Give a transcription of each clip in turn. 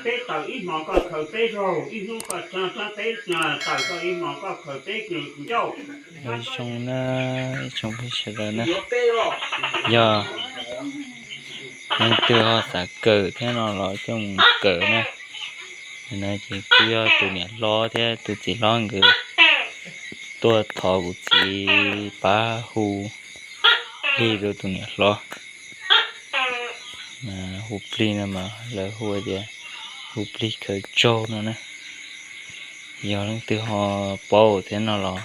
Peb taws ib hmo koj khaws peb zaug, ib hnub koj tsa sab peb taws, koj ib hmo koj khaws peb ncauj. Zoo na, ib tsoom phooj ywg sawv daws na, yog leej twg ho xav kawm thiab no los coj mus kawm na. No ces kuj yog tus niam hlob thiab tus txiv hlob nkawd tuaj thov kuv txiv pab hu plig rau tus niam hlob. Hu plig no mas lawv hu tias hu plig khaws tsaug no na. Yog leej twg ho paub thiab no los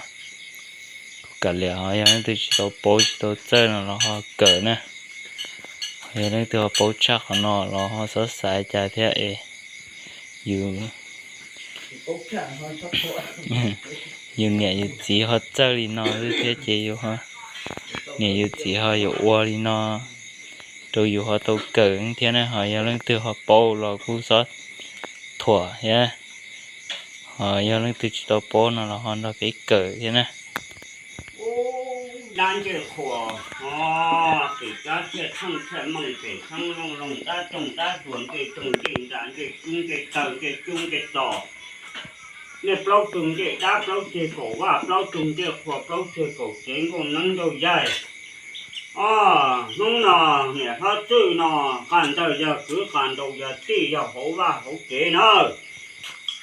kuj kam liam, ho yog leej twg tsis tau paub tsis tau txawj no los ho kawm na. Yog leej twg ho paub tshaj qhov no los ho xob xav cas thiab es yus, yus niam yus txiv ho txawj li no xwb thiab ces yus, niam yus txiv ho yuav ua li no rau yus ho tau kawm thiab na. Ho yog leej twg ho paub los kuj xob thuam thiab, ho yog leej twg tsis tau paub no los ho nrog peb kawm thiab na. Dab ntsej qhuas, pem kab thiaj theej thiaj meej, pem xeeb looj loog dab toog dab hluas, ncej toog ncej ntsa, ncej cub ncej tawg, ncej cub ncej tos, nej plaub tug ncej dab, plaub ceg kaum vaj, plaub tug ncej qhua, plaub ceg kaum tsev, nkauj neeb nraug yaig. Hnub no niam hlob Txwj no, qas ntawg yog kwv, qas nraud yog tij, yog hauv vaj hauv tsev na.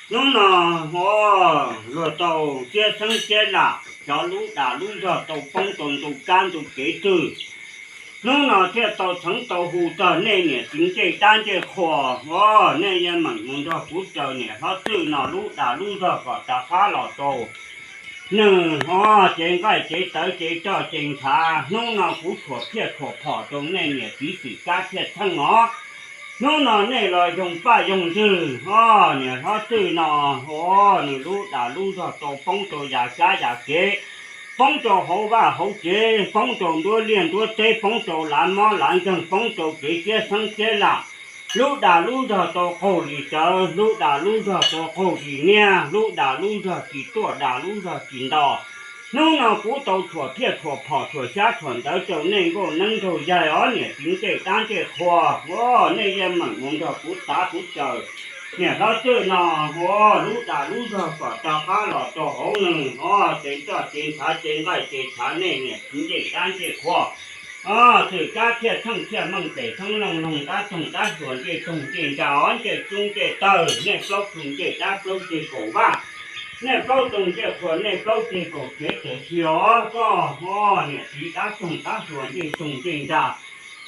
Hnub no luag tau siab xeeb siab lam, cov lub dag lub zog tau poob rau ntu kab ntu kev twg. Hnub no thiaj tau txheev tau hu txog nej niam txiv ncej dab ncej qhua, nej yeej meem mus nrog kuv raws niam hlob Txwj no lub dag lub zog kom rov qab los rau nws, cev nqaij cev tawv cev roj cev ntshav. Hnub no kuv tshuam phiaj tshuam phom rau nej niam txiv xwm kab thiaj theej os. Hnub no nej los yoo paj yoo ntswg, niam hlob Txwj no, nws lub dag lub zog tau poob rau yav kab yav kev, poob rau hauv vaj hauv tsev, poob rau nruab liaj nruab teb, poob rau lav mob lav nkeeg, poob rau kev siab xeeb siab lam. Lub dag lub zog tau qaug li cawv, lub dag lub zog tau qaug li niab, lub dag lub zog tsis tuaj dag lub zog tsis nto. Hnub no kuv tau tshuam phiaj tshuam phom tshuam xyab tshuam ntawv rau nej nkauj neeb nraug yaig os niam txiv ncej dab ncej qhua, nej yeej meem mus nrog kuv tav kuv raws niam hlob Txwj no, lub dag lub zog kom rov qab los rau hauv nws, cev roj cev ntshav cev nqaij cev ntshav nej niam txiv ncej dab ncej qhua. Xwm kab thiaj theej thiaj meej, pem xeeb looj loog dab toog dab hluas, ncej toog ncej ntsa os, ncej cub ncej tawg, nej plaub tug ncej dab, plaub ceg kaum vaj, nej plaub tug ncej qhua, nej plaub ceg kaum tsev, tam sis os koj niam txiv dab toog dab hluas, ncej toog ncej ntsa,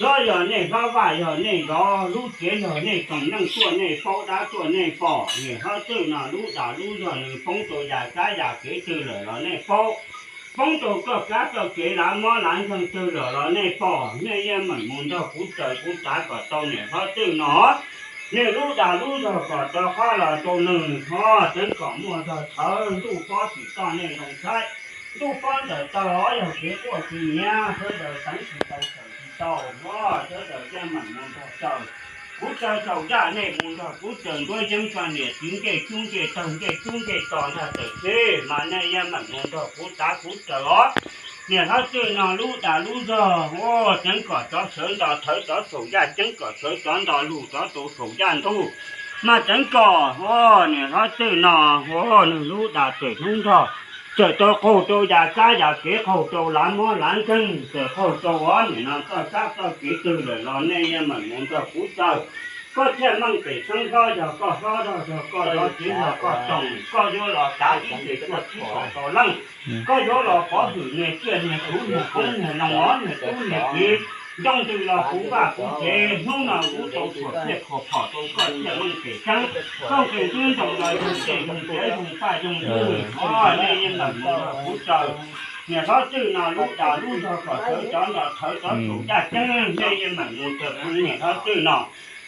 hlob yog nej hlob, vaj yog nej zov, lub tsev yog nej tsoom neej tuaj, nej paub dab tuaj nej pom, niam hlob Txwj no lub dag lub zog nws poob rau yam kab yam kev twg lawm los nej paub, poob rau koj kab koj kev lav mob lav nkeeg twg lawm los nej pom, nej yeej meem mus nrog kuv raws kuv tav kom tau niam hlob Txwj no, nej lub dag lub zog kom rov qab los rau nws os. Tseev kom muaj zog txhawv, ntuj pob tsim toj nej zoo saib, ntuj pob ntawm tawg os, yog kev quaj kev nyiav sawv daws teev tsis tau, raws tsis tau os, sawv daws yeej meem mus nrog raws. Kuv raws saum yaj, nej mus nrog kuv raws nruab yeeb, tso niam txiv ncej cub ncej tawg, ncej cub ncej tos ntag, tam sis mas nej yeej meem mus nrog kuv tav kuv raws os. Niam hlob Txwj no lub dag lub zog, tseev kom rov sawv nto thawv rov saum yaj, tseev kom sawv rov nto lug rov rau saum yaj ntug, mas tseev kom niam hlob Txwj no, nws lub dag txawm hnub nrog txawm tau qaug rau yam kab yam kev, qaug rau lav mob lav nkeeg, txawm qaug rau os niam no koj kab koj kev twg lawm los nej yeej meem mus nrog kuv raws. Koj thiaj meej pem xeeb hlob, yog koj hlob zog, yog koj zov tsev, yog koj toom, koj yuav los tav ib teg tuaj tsib teg tau leej, koj yuav los pov hwm niag tsiaj niag txhu niag qoob niag loo os niag tub niag kiv, ncoo ntws los puv vaj puv tsev. Hnub no kuv tau tshuam phiaj tshuam phom rau koj thiaj meej pem xeeb. Koj nqes ntuj ntoos los zoo tej zoo tsev zoo paj zoo ntug, nej yeej meem mus nrog kuv raws. Niam hlob Txwj no lub dag lub zog kom sawv rov nto thawv rov saum yaj, tseev nej yeej meem mus raws niam hlob Txwj no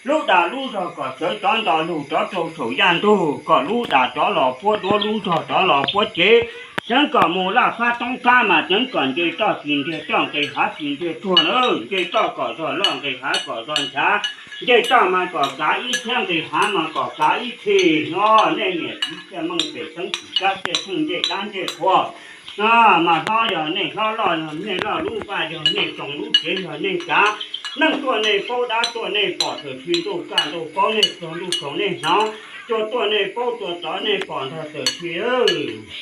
lub dag lub zog kom sawv rov nto lug rov rau saum yaj ntug, kom lub dag rov los puab duab, lub zog rov los puab tsev. Tseev kom mus laj fab toob fab mas tseev kom nce toj tsis ntiag toj, nqes hav tsis ntiag tsuag na, nce toj kom zog loj, nqes hav kom zog nchav, nce toj mas kom kav ib txhiab, nqes hav mas kom kav ib txhis os. Nej niam txiv thiaj meej pem xeeb, tsis kab thiaj theej, ncej dab ncej qhua. Mas hlob yog nej hlob, loj yog nej loj, lub vaj yog nej tsoom, lub tsev yog nej kav, Neej tuaj nej paub, dab tuaj nej pom, txawm sis ntuj kaj ntuj paub nej txog ntuj tsaus nej hnov, cua tuaj nej paub, cua tov nej pom ntag txawm sis.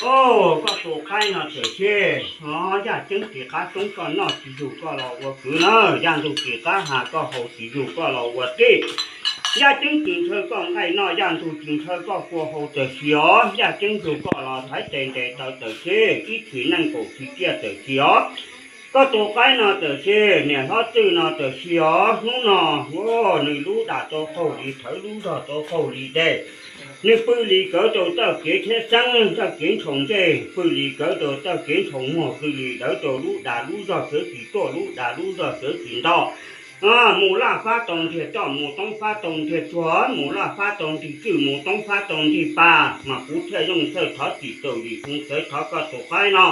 Koj tus qaib no txawm sis, yaj ceeb ris qab roob koj noj tsis yug koj los ua kwv na, yaj ntug ris qab hav koj haus tsis yug koj los ua tij. Yaj ceeb tsis ntshaw koj nqaij noj, yaj ntug tsis ntshaw koj kua haus txawm sis os, yaj ceeb yug koj los thaiv tes ntes taw txawm sis, ib txhis neej kaum txhis ciaj txawm sis os. Koj tus qaib no txawm sis, niam hlob Txwj no txawm sis os, hnub no nws lub dam tau qaug li thawv, lub zog tau qaug li dej. Nws pw li kawv rau txoj kev thiab xeeb, txoj kev ntshaus ntsej, pw li kawv rau txoj kev ntshaus muag, pw li dawv rau lub dam lub zog sawv tsis tuaj, lub dam lub zog sawv tsis nto. Mus laj fab tau ntiag coj, mus toob fab tau ntiag tsuag, mus laj fab tau ntig tswj, mus toob fab tau ntig pas, mas kuv thiaj zoo txhawj thov txim rau yim foo txawv thov koj tus qaib no.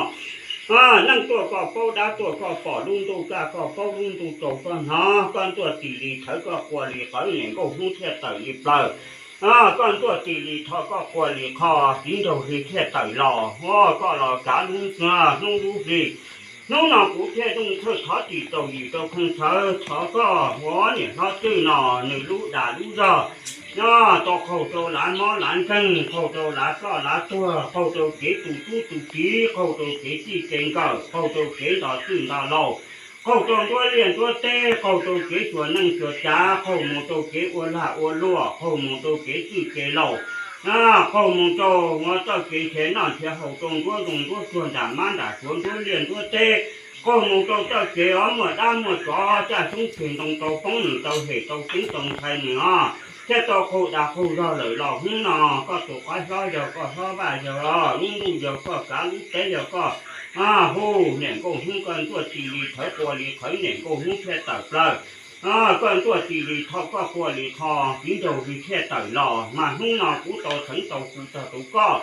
Neej tuaj koj paub, dab tuaj koj pom, lub ntuj kaj koj paub, lub ntuj tsaus koj hnov, koj ntuaj txis li thawv koj qua li qawv, niam nkauj hnub thiaj tawm li plaws. Koj ntuaj txis li tho koj qua li qho, txiv nraug hli thiaj tawm los, koj los kav lub hnub lub hli. Hnub no kuv thiaj zoo txhawj thov txim rau yim rau foo txawv thov koj ua niam hlob Txwj no nws lub dam lub zog. Tau qaug rau lav mob lav nkeeg, qaug rau lav ploj lav tuag, qaug rau kev tu tub tu kiv, qaug rau kev txij kev nkawm, qaug rau kev nto txwj nto laus, qaug rau nruab liaj nruab teb, qaug rau kev xyuas neej xyuas tsav, qaug mus rau kev ua lag ua luam, qaug mus rau kev txwj kev laus, qaug mus rau ua txoj kev nrhiav noj nrhiav haus rau nruab zoov nruab tsuag nram mab nram suav nruab liaj nruab teb, qaug mus rau txoj kev os muaj dab muaj tsov caj xyoob txhis ntoo tau poob nws tau hem tau ceeb tau ntshai nws os, thiaj tau qaug dag qaug zog lawm los hnub no koj tus qaib hlob yog koj hlob vaj yog lub ntuj yog koj kav lub teb yog koj hu niam nkauj hnub koj ntuaj txis li thawv qua li qhawv niam nkauj hnub thiaj tawm plaws. Koj ntuaj txis li tho koj qua li qho txiv nraug hli thiaj tawm los mas hnub no kuv tau xeev tau hu txog rau koj.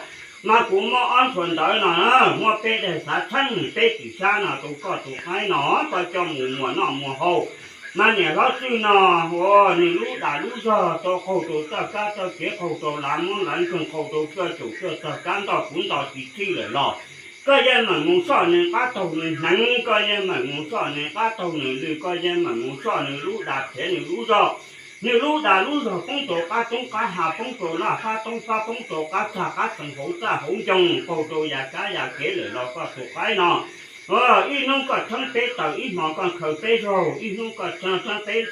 Mas kuv muab ob ntsuag ntawv no, muab peb daim xav txheej peb txim xyab no rau koj tus qaib no, koj coj mus muas noj muas haus. Mas niam hlob Txwj no, ua nws lub dam lub zog tau qaug rau txoj kab txoj kev, qaug rau lav mob lav nkeeg, qaug rau cuaj caum cuaj txog kab ntoj kuv nto tsis txhij lawm los koj yeej meem mus soj nws qab taug nws hneev, koj yeej meem mus soj nws qab taug nws lw, koj yeej meem mus soj nws lub dam thiab nws lub zog. Nws lub dam lub zog poob rau qab roob qab hav, poob rau laj fab toob fab, poob rau qab txag qab txeev hauv txaj hauv ncoo, qaug rau yam kab yam kev lawm los koj tus qaib no. Ib hnub koj txheeb peb taws, ib hmo koj khaws peb zaug, ib hnub koj txheeb peb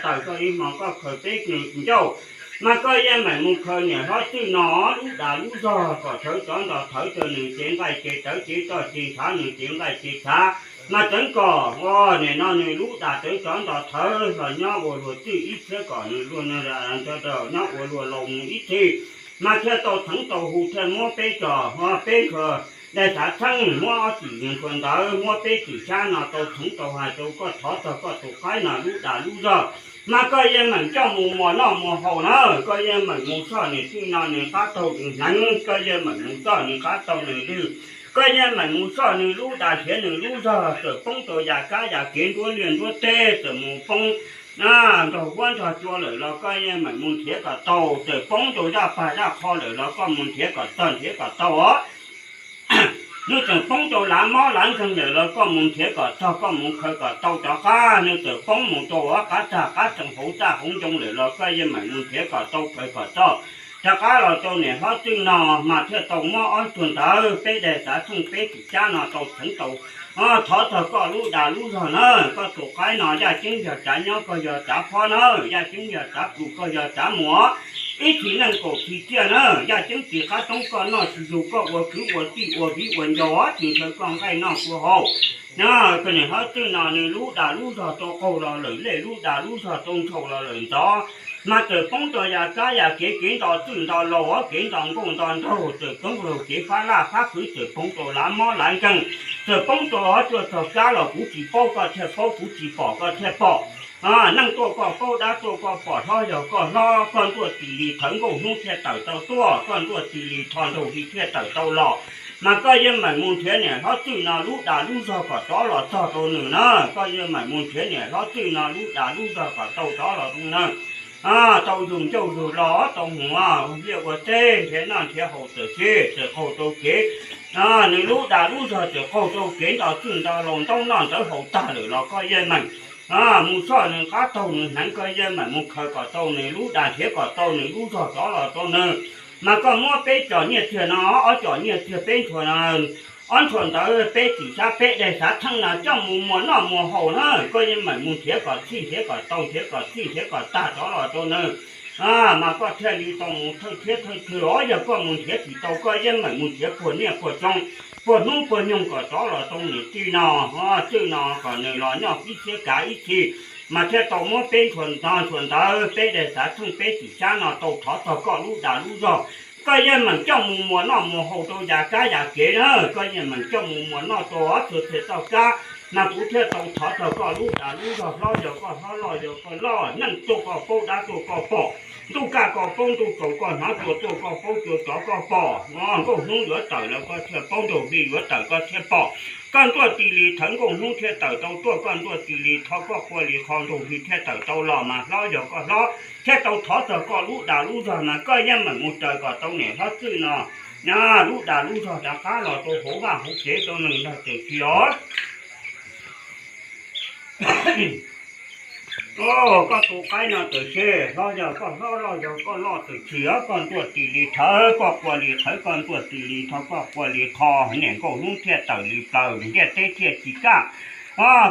taws, koj ib hmo koj khaws peb ncauj. Mas koj yeej meem mus khaws niam hlob Txwj no lub dam lub zog kom sawv tsov nto thawv rau nws cev nqaij cev tawv cev toj cev ntshav, nws cev nqaij cev ntshav. Mas txeev kom ua nim no nws lub dam sawv tsov nto thawv los nyob ua luag Txwj ib txhiab, kom nws luag nyob ua luag laus mus ib txhis. Mas thiaj tau txheev tau hu thiaj muab peb cov, peb ntsuag daim xav txheej, muab ob txim ntsuag ntawd, muab peb txim xyab no tau txheev tau hais rau koj thov txog koj tus qaib no lub dam lub zog. Mas koj yeej meem coj mus muas noj muas haus na, koj yeej meem mus soj niam Txwj no nws qab taug nws hneev, koj yeej meem mus soj nws qab taug nws lw, koj yeej meem mus soj nws lub dam thiab nws lub zog, txawm poob rau yam kab yam kev nruab liaj nruab teb, txawm mus poob nrog huab nrog cua lawm los koj yeej meem mus nrhiav kom tau, txawm poob rau zaj pag zaj qho lawm los koj mus nrhiav kom txog nrhiav kom tau os. Nws txawm poob rau lav mob lav nkeeg lawm los koj mus nrhiav kom txog, koj mus khaws kom tau rov qab. Nws txawm poob mus rau qab txag qab txeev hauv txaj hauv ncoo lawm los koj yeej meem mus nrhiav kom tau khaws kom txog rov qab los rau niam hlob Txwj no. Mas thiaj tau muab ob tsuag ntawv peb daim xav txheej peb txim xyab no tau txheev tau thov txog koj lub dam lub zog na, koj tus qaib no yaj ceeb yog tsav nyob koj yog tsav phob na, yaj ceeb yog tsav plhws koj yog tsav muag, ib txhis neej kaum txhis ciaj na, yaj ceeb ris qab roob koj noj tsis yug koj ua kwv ua tij ua viv ua ncaus, tsis ntshaw koj nqaij noj kua haus. Niam hlob Txwj no nws lub dam lub zog tau qaug los lawm lej, lub dam lub zog tau ntshaus los lawm ntxov, mas txawm poob rau yam kab yam kev, kev nto txwj nto laus, kev nto nkauj nto nraug, txawm poob rau kev fab laj fab kwv, txawm poob rau lav mob lav nkeeg, txawm poob rau ob cuaj txog kab los kuv tsis paub koj thiaj paub, kuv tsis pom koj thiaj pom. Neej tuaj koj paub, dab tuaj koj pom, hlob yog koj hlob, koj ntuaj txis li thawv nkauj hnub thiaj tawm tau tuaj, koj ntuaj txis li tho nraug hli thiaj tawm tau los. Mas koj yeej meem mus nrhiav niam hlob Txwj no lub dam lub zog kom rov los txog rau nws na, koj yeej meem mus nrhiav niam hlob Txwj no lub dam lub zog kom tau rov los rau nws. Tau yug ncauj yug lo, tau mus ua liaj ua teb, nrhiav noj nrhiav haus txawm sis txawm qaug rau kev Nws lub dag lub zog txawm qaug rau kev nto txwj nto laus ntaub noj ntawv haus tag lawm los koj yeej meem mus soj nws qab taug nws hneev, koj yeej meem mus khaws kom tau nws lub dag, nrhiav kom tau nws lub zog rov los rau nws. Mas koj muab peb com nyiaj txiag no, ob com nyiaj txiag peb ntshua, ob ntshua ntawd peb txim xyab peb daim xav theej no coj mus muas noj muas haus na, koj yeej meem mus nrhiav kom txhij nrhiav kom tau, nrhiav kom txhij nrhiav kom tag rov los rau nws. Mas koj thiaj li tau mus thawj thiab thawj thwj os, yog koj mus nrhiav tsis tau koj yeej meem mus nrhiav puag niaj puag xyoo, puag hnub puag nyoog kom rov los rau niam tij no, txwj no kom nws los nyob ib txhiab kav ib txhis, mas thiaj tau muab peb ntshua no ntshua ntawd peb daim xav theej peb txim xyab no tau thov txog koj lub dag lub zog. Koj yeej meem coj mus muas noj muas haus rau yav kab yav kev na, koj yeej meem coj mus muas noj rau ob txhua txhia txoj kab, mas kuv thiaj tau thov txog koj lub dag lub zog. Hlob yog koj hlob, loj yog koj loj, neej tuaj koj paub dab tuaj koj pom, ntuj kaj koj paub ntuj tsaus koj hnov, cua tuaj koj paub cua rov koj pom, nkauj hnub yuav tawm los koj thiaj paub, nraug hli yuav tawm koj thiaj pom. Koj ntuaj tis li thawv nkauj hnub thiaj tawm tau tuaj, koj ntuaj tis li tho koj qua li qho nraug hli thiaj tawm tau los, mas hlob yog koj hlob thiaj tau thov txog koj lub dag lub zog, mas koj yeej meem mus raws kom tau niam hlob txwj no lub dag lub zog rov qab los rau hauv vaj hauv tsev rau nws ntag txawm tsis os. Koj tus qaib no txawm tsis, hlob yog koj hlob, loj yog koj loj txawm tsis os, koj ntuaj tis li thawv koj qua li thawv, koj ntuaj tis li tho koj qua li tho, niam nkauj hnub thiaj tawm li plaws, ntiaj teb thiaj tsis kaj.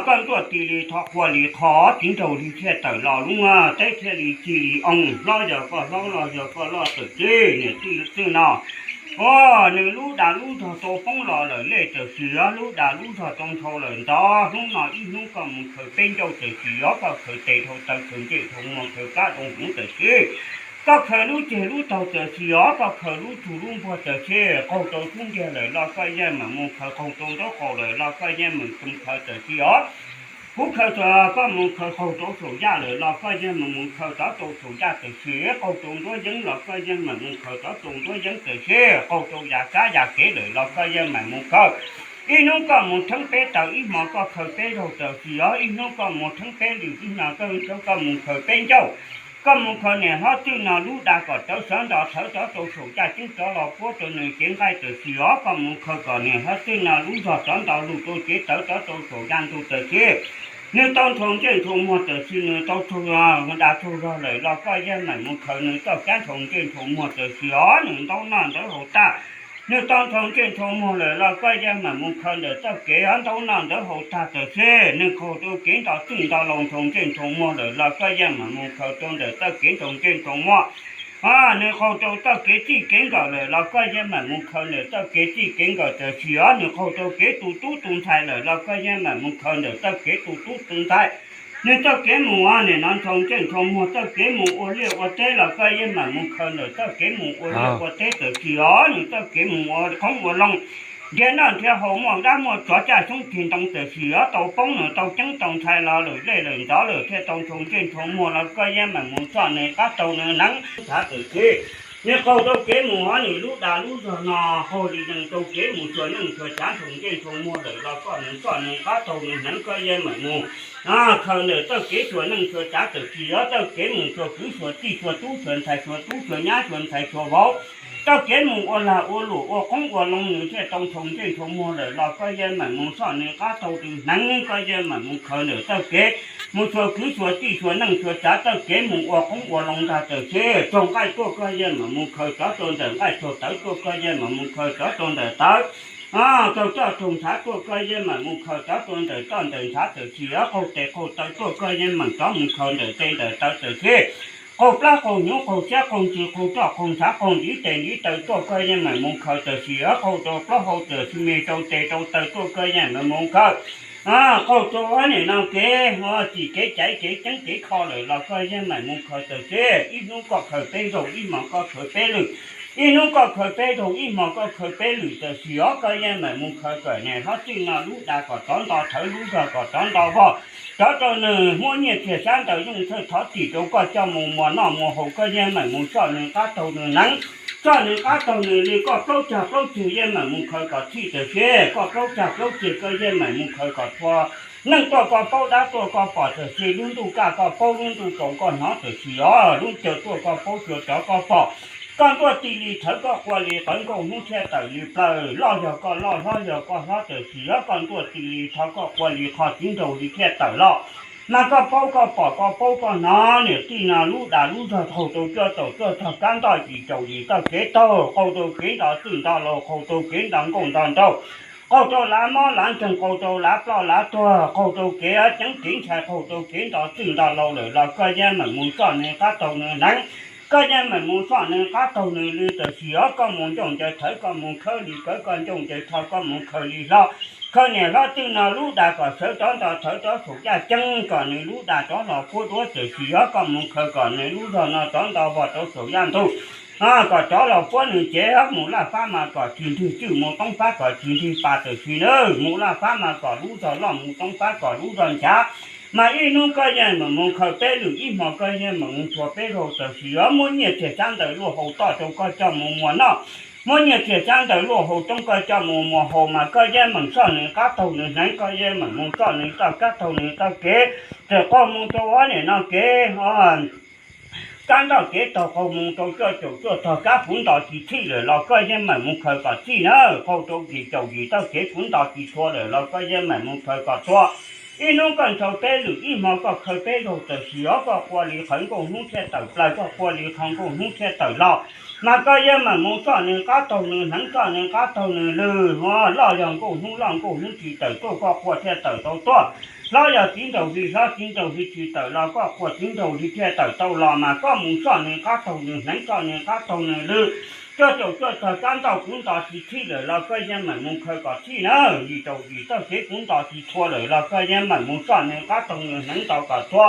Koj ntuaj tis li tho qua li qho, txiv nraug hli thiaj tawm los lub teb thiaj li cig li oo. Hlob yog koj hlob, loj yog koj loj txawm tsis, niam tij txwj no, nws lub dag lub zog tau poob los lawm lej txawm tsis os, lub dag lub zog tau nrhau lawm ntov. Hnub no ib hnub koj mus khaws peb ncauj txawm tsis os, koj khaws tes dhau taw, khaws ncej dhau muag, khaws plab dhau hnyuv txawm tsis, koj khaws lub ceg lub taug txawm tsis os, koj khaws lub tug lub npuag txawm tsis, qaug rau xub ntiag lawm los koj yeej meem mus khaws, qaug rau nraub qaum lawm los koj yeej meem mus khaws txawm tsis os. Kuv khaws txog koj mus khaws, qaug rau saum yaj lawm los koj yeej meem mus khaws rov rau saum yaj txawm tsis, qaug rau nruab yeeb los koj yeej meem mus khaws rov rau nruab yeeb txawm tsis, qaug rau yav kab yav kev lawm los koj yeej meem mus khaws. Ib hnub koj mus theeb peb taws, ib hmo koj khaws peb zaug txawm tsis os, ib hnub koj mus theeb peb lwm, ib hmo koj mus khaws peb ncauj. Koj mus khaws niam hlob txwj no lub dag kom tawv sawv nto thawv rov rau saum yaj ceeb rov los puab rau nws cev nqaij txawm tsis os, koj mus khaws kom niam hlob txwj no lub zog rov nto lug rau cev tawv rov rau saum yaj ntug txawm tsis. Nws tau nrhau ntsej nrhau muag txawm tsis, nws tau tsaug dag tsaug zog lawm los koj yeej meem mus khaws nws txoj kab nrhau ntsej nrhau muag txawm tsis os, nws ntaub noj ntawv haus tag. Nws tau nrhau ntsej nrhau muag lawm los koj yeej meem mus khaws ntawm txoj kev os, ntaub noj ntawv haus tag txawm tsis, nws qaug rau kev nto txwj nto laus nrhau ntsej nrhau muag lawm los koj yeej meem mus khaws rau ntawm txoj kev nrhau ntsej nrhau muag. Nws qaug rau txoj kev txij kev nkawm lawm los koj yeej meem mus khaws ntawm txoj kev txij kev nkawm txawm tsis os, nws qaug rau kev tu tub tu ntxhais lawm los koj yeej meem mus khaws ntawm txoj kev tu tub tu ntxhais. Nws txoj kev mus ua niam no nrhau ntsej nrhau muag, txoj kev mus ua liaj ua teb los koj yeej meem mus khaws ntawm txoj kev mus ua liaj ua teb txawm tsis os, nws txoj kev mus ua qoob ua loo, nrhiav noj nrhiav haus, muaj dab muaj tsov, caj xyoob tig ntoo txawm tsis os, tau poob nws tau ceeb tau ntxhais los lawm lej lawm ntov lawm thiaj tau nrhau ntsej nrhau muag los koj yeej meem mus soj nws qab taug nws hneev txawm tsis. Nws qaug rau kev mus os, nws lub dag lub zog no qaug li nees rau kev mus xyuas neej xyuas tsav nrhau ntsej nrhau muag lawm los koj mus soj nws qab taug nws hneev, koj yeej meem mus khaws ntawm txoj kev xyuas neej xyuas tsav txawm tsis os, txoj kev mus xyuas kwv xyuas tij xyuas tub xyuas ntxhais xyuas tub xyuas nyab xyuas ntxhais xyuas vauv, txoj kev mus ua lag ua luam ua qoob ua loo nws thiaj tau nrhau ntsej nrhau muag lawm los koj yeej meem mus soj nws qab taug nws hneev, koj yeej meem mus khaws ntawm txoj kev mus xyuas kwv xyuas tij xyuas neej xyuas tsav, txoj kev mus ua qoob ua loo ntag txawm tsis. Tsaug nqaij tuaj koj yeej meem mus khaws rov rau ntawm nqaij, tsaug tawv tuaj koj yeej meem mus khaws rov rau ntawm tawv. Tsaug txoj tsaug ntshav tuaj koj yeej meem mus khaws rov rau ntawm txoj ntawm ntshav txawm tsis os, qaug tes qaug taw tuaj koj yeej meem rov mus khaws ntawm tes ntawm taw txawm tsis. Qaug plab qaug hnyuv qaug siab qaug ntsws qaug roj qaug ntshav qaug ntiv tes ntiv taw tuaj koj yeej meem mus khaws txawm tsis os, qaug rau plaub hau txawm tsis, me rau tes rau taw tuaj koj yeej meem mus khaws. Qaug rau ob niam no kev txim kev caiv kev ceeb kev kho lawm los koj yeej meem mus khaws txawm tsis. Ib hnub koj khaws peb zaug, ib hmo koj khaws peb lwm, ib hnub koj khaws peb zaug, ib hmo koj khaws peb lwm txawm tsis os, koj yeej meem mus khaws kom niam hlob txwj no lub dag kom rov nto thawv, lub zog kom rov nto vog, rov rau nws muab nyiaj txiag xyab ntawv yooj yim thawj thov txim rau koj coj mus muas noj muas haus, koj yeej meem mus soj nws qab taug nws hneev, soj nws qab taug nws li. Koj plaub cag plaub ceg yeej meem mus khaws kom txhij txawm tsis, koj plaub cag plaub ceg koj yeej meem mus khaws kom txhua. Neej tuaj koj paub, dab tuaj koj pom txawm tsis, lub ntuj kaj koj paub, lub ntuj tsaus koj hnov txawm tsis os, lub caw tuaj koj paub, cua rov koj pom. Koj ntuaj ti li thov koj qua li qhov nkauj hnub thiaj tawm li plaws, loj yog koj loj hlob yog koj hlob, tiam sis yog koj ntuaj ti li thov koj qua li qhov txiv nraug li thiaj tawm los. Mas koj paub koj pom koj paub koj hnov, niam tij no lub dag lub zog qaug rau cuaj caum cuaj tog kab ntoj yim caum yim txoj kev taug, qaug rau kev nto txwj nto laus, qaug rau kev nto nkauj nto nraug, qaug rau lav mob lav nkeeg, qaug rau lav ploj lav tuag, qaug rau kev ceeb kev ntshai, qaug rau kev nto txwj nto laus lawm los koj yeej meem mus soj nws qab taug nws hneev, koj yeej meem mus soj nws qab taug nws lw, tiam sis yog koj mus ncauj ncaws thawv, koj mus khawb li kawv, koj ncauj ncaws rho, koj mus khaws li hlo, khaws niam hlob twj no lub dag kom sawv rov nto thawv rov saum yaj ceeb, kom nws lub dag rov los puab duab, tiam sis yog koj mus khaws kom nws lub zog no rov nto vog rau saum yaj ntug, kom rov los puab nws cev, mus laj fab mas kom tsis nrwg cwj, mus toob fab kom tsis nrwg pas, tiam sis na mus laj fab mas kom lub zog loj, mus toob fab kom lub zog nchav. Mas ib hnub koj yeej meem mus khaws peb lwm, ib hmo koj yeej meem mus txhua peb zaug, tiam sis yog muab nyiaj txiag xyab ntawv luaj hau toj rau koj coj mus muas noj, muab nyiaj txiag xyab ntawv luaj hau roob koj coj mus muas haus, mas koj yeej meem soj nws qab taug nws hneev, koj yeej meem mus soj nws txoj kab taug nws txoj kev, txawm qaug mus rau ob niam no kev, kab ntoj kev taug, qaug mus rau cuaj caum cuaj tog kab puv nto tsis txhij lawm los koj yeej meem mus khaws kom txhij na, qaug rau yim caum yim tog kev puv nto tsis txhua lawm los koj yeej meem mus khaws kom txhua. Ib hnub koj ntshaw peb lwm, ib hmo koj khaws peb zaug, tiam sis yog koj qua li qhov nkauj hnub thiaj tawm plaws, koj qua li qhov nkauj hnub thiaj tawm los, mas koj yeej meem mus soj nws qab taug nws hneev, soj nws qab taug nws lw, loj yog nkauj hnub loj, nkauj hnub tsis tawm tuaj, koj qua thiaj tawm tau tuaj. Hlob yog txiv nraug hli hlob, txiv nraug hli tsis tawm los koj qua txiv nraug hli thiaj tawm tau los, mas koj mus soj nws qab taug nws hneev, soj nws qab taug nws lw, cuaj caum cuaj tog kab ntoj puv nto tsis txhij lawm los koj yeej meem mus khaws kom txhij na, yim caum yim tog kev puv nto tsis txhua lawm los koj yeej meem mus soj nws qab taug nws hneev nto kom txhua,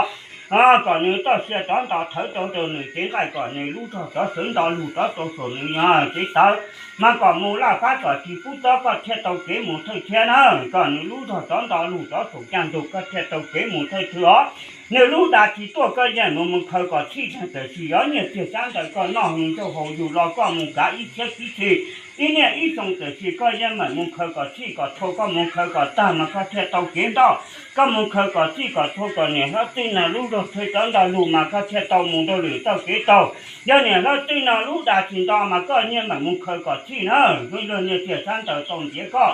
kom nws txoj sia rov nto thawv rau rau nws cev nqaij, kom nws lub zog rov sawv nto lug rov rau saum nws cev tawv, mas kom mus laj fab kom tsis pub txob, koj thiaj tau kev mus thawj thiab na, kom nws lub zog rov nto lug rov saum caj ntug, koj thiaj tau kev mus thawj thwj os. Nws lub dag tsis tuaj koj yeej mus mus khaws kom txhij, tiam sis yog nyiaj txiag xyab ntawv koj noj mus ncauj haus yug los koj mus kav ib txhiab tsib txhij, ib niaj ib xyoo, tiam sis koj yeej meem mus khaws kom txhij kom txhua, koj mus khaws kom tag mas koj thiaj tau kev ntoj. Koj mus khaws kom txhij kom txhua kom niam hlob twj no lub zog thawj rov nto lug mas koj thiaj tau mus rau lwm txoj kev taug. Yog niam hlob twj no lub dag tsis nto mas koj yeej meem mus khaws kom txhij na, lub zog nyiaj txiag xyab ntawv tau ntiav koj.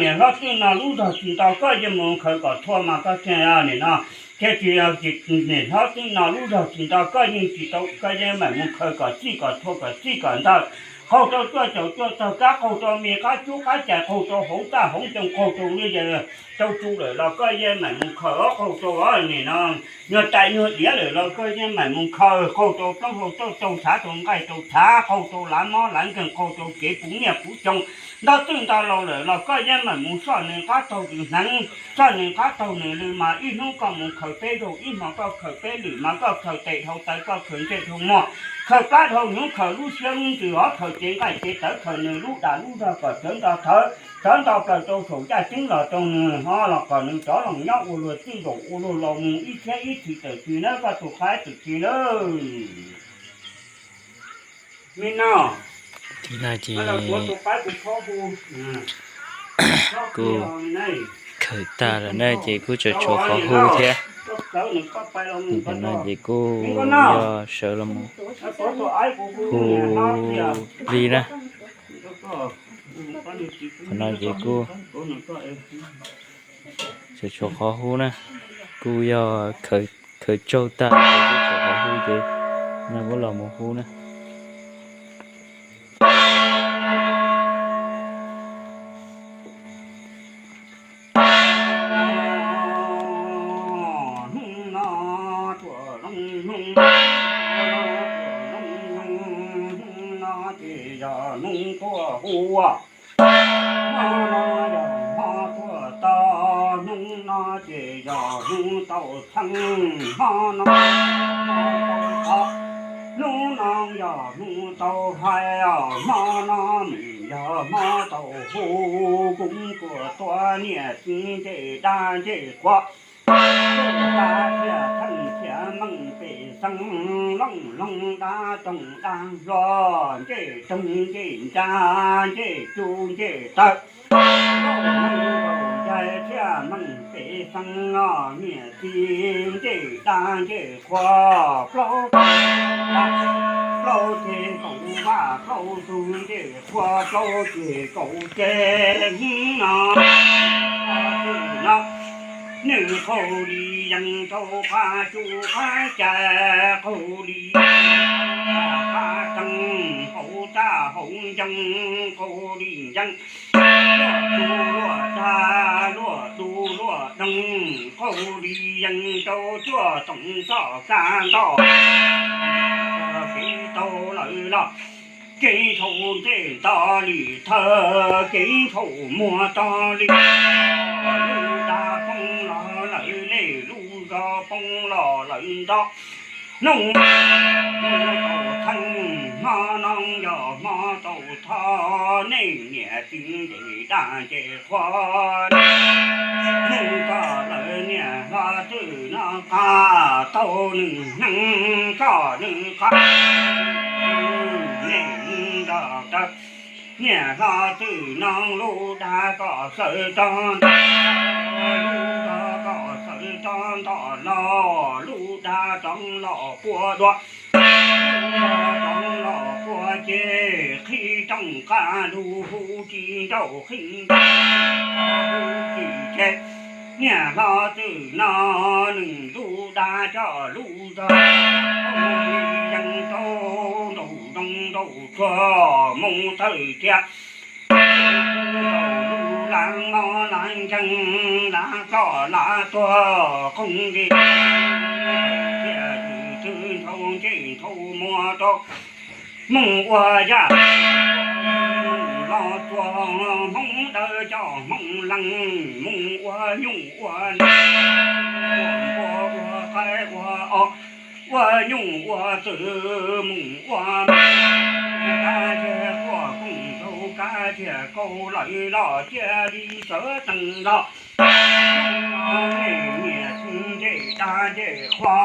Niam hlob twj no lub zog tsis nto koj yeej mus khaws kom txhua mas koj thiaj, nim no thiaj tsis, niam hlob twj no lub zog tsis nto koj yeej tsis tau, koj yeej meem mus khaws kom txhij kom txhua kom txhij kom ntawm, qaug rau cuaj caum cuaj tog kab, qaug rau me qab cub qab cais, qaug rau hauv txaj hauv ncoo, qaug rau lub, rau tsu lawm los koj yeej meem mus khaws, qaug rau nim no nyuag tais nyuag diav lawm los koj yeej meem mus khaws, qaug rau plaub hau tauj rau tshav, rau nqaij rau tshav, qaug rau lav mob lav nkeeg, qaug rau kev puv nyiaj puv xyoo, nto twj nto laus lawm los koj yeej meem mus soj nws qab taug nws hneev, soj nws qab taug nws lw, mas ib hnub koj mus khaws peb zaug, ib hmo koj khaws peb lwm, mas koj khaws tes dhau taw, koj khaws ntsej dhau muag, khaws plab dhau hnyuv, khaws lub siab lub ntsws, hov khaws cev nqaij cev tawv, khaws nws lub dag lub zog kom sawv nto thawv, sawv nto plaws rau saum yaj ceeb los rau nws, hov los kom nws rov los nyob ua luag txij nkaus ua luag laus mus ib txhiab ib txhis tawm txwv na, koj tus qhaib tawm txwv na. Me no, no ces kuv khaws tag lawm na ces kuv tseem tshuav qhov hu thiab. Ces qhov no ces kuj yog sawv los hu plig na. Qhov no ces kuj tseem tshuav qhov hu na, kuj yog khaws tsaug tag ces kuj tshuav qhov hu ces no kuj los mus hu na. Hnub no tuaj zoo hnub, hnub no ces yog hnub tuaj hu. Hmo no yog hmo tuaj to, hnub no ces yog hnub tau txheej, hmo no hmo tau to, hnub no yog hnub tau hais, hmo no nws yog hmo tau hu. Kuv kuj tuav niam txiv ncej dab ncej qhua, ncej dab thiaj txheej thiaj meej pem xeev, looj looj dab toog dab hlo, ncej toog ncej ntsa, ncej tsu ncej tawv, looj looj nkaus yais thiaj meej pem xeev os. Niam txiv ncej dab ncej qhua, plaub, plaub teg nkaus Paj plaub tug ncej qhua plaub ceg kaum ceg no, no, nws qaug li yees rau qab tsuj qab cai, qaug li qab tsees hauv txaj hauv ncoo, qaug li yees luaj tsuj luaj dag, luaj tsuj luaj doog, qaug li yees rau cuaj toom txoj kab ntoj. Kev tau lawm los kev ntshaum ncej nto li thawj, kev ntshaum muag to li lub dag poob los lawm, nej lub zog poob los lawm nto. Noog tau txheej hmo no yog hmo tau tho, nej niam txiv ncej dab ncej qhua, neeg koj lawv niam hlob txwj no qab tau nws neeg koj nws qab, nej nrog taw niam hlob txwj no lub dag koj sawv rov nto, lub dag koj sawv rov nto los, lub dag rov los pua dua, rov los pua ceg, qhib rooj qab lug hu tsis nrauj, qhib nrauj hu tsis tseg. Niam hlob txwj no nws lub dag coj lub zog, yees rau nraum zoov nraum tsuag moo thawj thiab, lub lav mob lav nkeeg lav koj lav tuag qoog li, thiaj yws txwv ntshaus ntsej ntshaus muag rau Hmoob ua yaj, Hmoob los txuas Hmoob dawb coj Hmoob leeg, Hmoob ua nyuj ua npua ua qaib ua os, ua nyuj ua twm Hmoob ua me, kab thiaj quaj kooj nraug kab thiaj kaus lawm los cia li sawv tsees los. Nej niam txiv ncej dab ncej qhua,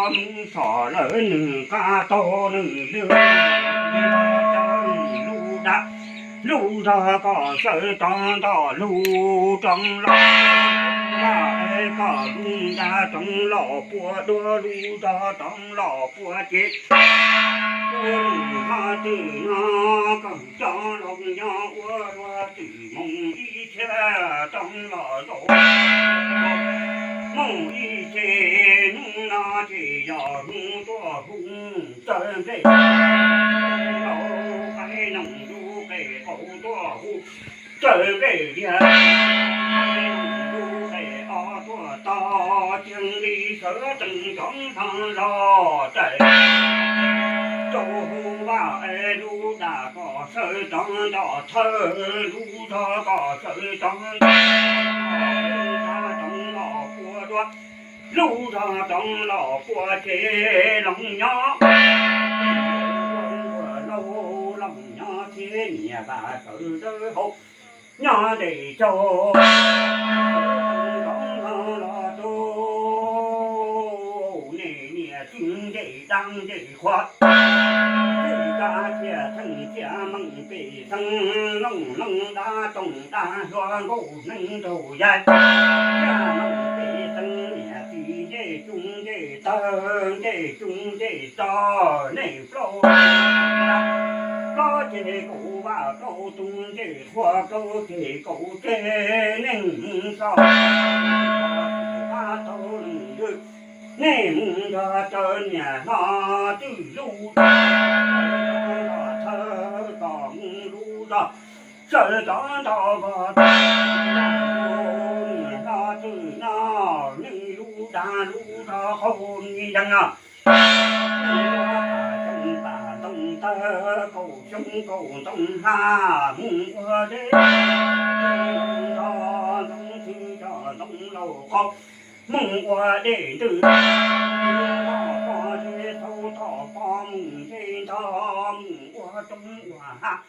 Hmoob txhom lawm nws qab taug nws lwg, lub dag lub zog koj sawv rov nto lug rov los, koj lub dag rov los pua dua lub zog rov los pua ceg. Hmoob hlob twm no koj cov laus nyob ua luag twm Hmoob ib txhia rov los zaum, Hmoob ib txhia hnub no ces yog hnub tuaj hu txawg nplej, qaib noog lub qe qaum tuaj hu txawg nplej liag, qaib noog lub qe ob tuaj tog, cia li sawv tsees rov nto los rais rau hu vaj es lub dag koj sawv rov nto thawj, lub zog koj sawv rov nto, lub dag rov los pua dua, lub zog rov los pua ceg. Loos nyob laus, loos nyob txhiab niam, vam sawv dawb hau nyob ntes caug, rov los rau nej niam txiv ncej dab ncej qhua, txij kab thiaj theej thiaj meej pej xeem, looj looj dab toog dab hluas nkauj neeg nraug yaig, thiaj meej pej xeem niam txiv ncej cug ncej tawg ncej cug ncej tso, nej plaub, plaub ceg kaum vaj plaub tug ncej qhua plaub ceg kaum ceg, nej mus so qab tau leej twg, nej mus nrog rau niam hlob twj lub thawj kom mus lub zog sawv rov nto vog, niam hlob twj no nej lub dag lub zog qaug li yees os. Mus ua pam xyoob pam ntoo tawg, kaum xyoob kaum ntoo hla, mus ua dej ntoo ntoo txwv coj ntoo laus qaug, mus ua dej ntws toj pov zeb thaub toj pov mus nce ntog, mus ua roob ua hav